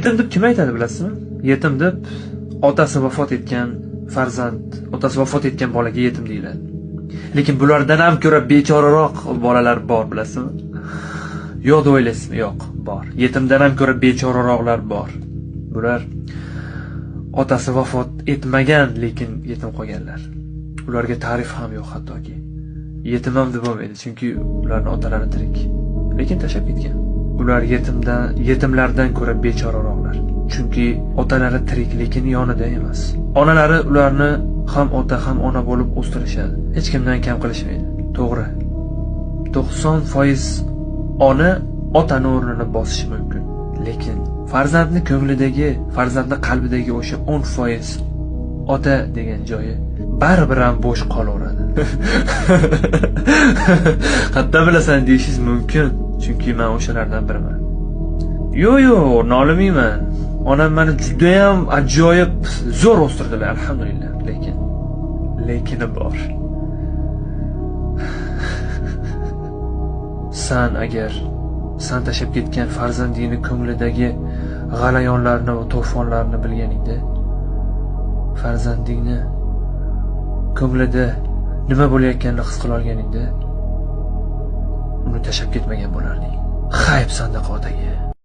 Yetim deb kim aytadi bilasizmi? Yetim deb otasi vafot etgan farzand, otasi vafot etgan bolaga yetim deyiladi. Lekin bulardan ham ko'ra bechoraroq bolalar bor, bilasizmi? Yo'q deb o'ylaysizmi? Yo'q, bor. Yetimdan ham ko'ra bechoraroqlar bor. Bular otasi vafot etmagan, lekin yetim qolganlar. Ularga ta'rif ham yo'q hattoki. Yetim ham deb bo'lmaydi, chunki ularning otalari tirik, lekin tashlab ketgan. Ular yetimlardan ko'ra bechoraroqlar. Chunki otalari tirik, lekin yonida emas. Onalari ularni ham ota ham ona bo'lib o'stirishadi. Hech kimdan kam qilishmaydi. To'g'ri. 90% ona otani o'rnini bosishi mumkin. Lekin farzandni ko'nglidagi, farzandni qalbidagi o'sha 10% ota degan joyi baribir ham bo'sh qolaveradi. Qayerdan bilasan deyishingiz mumkin, chunki men o'shalardan biriman. Yo'q, yo'q, nolimayman. Onam meni juda ham ajoyib zo'r o'stirdilar, alhamdulillah, lekin lekini bor. San agar san tashlab ketgan farzandingni ko'nglidagi g'alayonlarni va to'fonlarni bilganingda, farzandingni ko'nglida nima bo'layotganini his qila olganingda, uni tashlab ketmagan bo'larding. Hayb sandaqa otaga.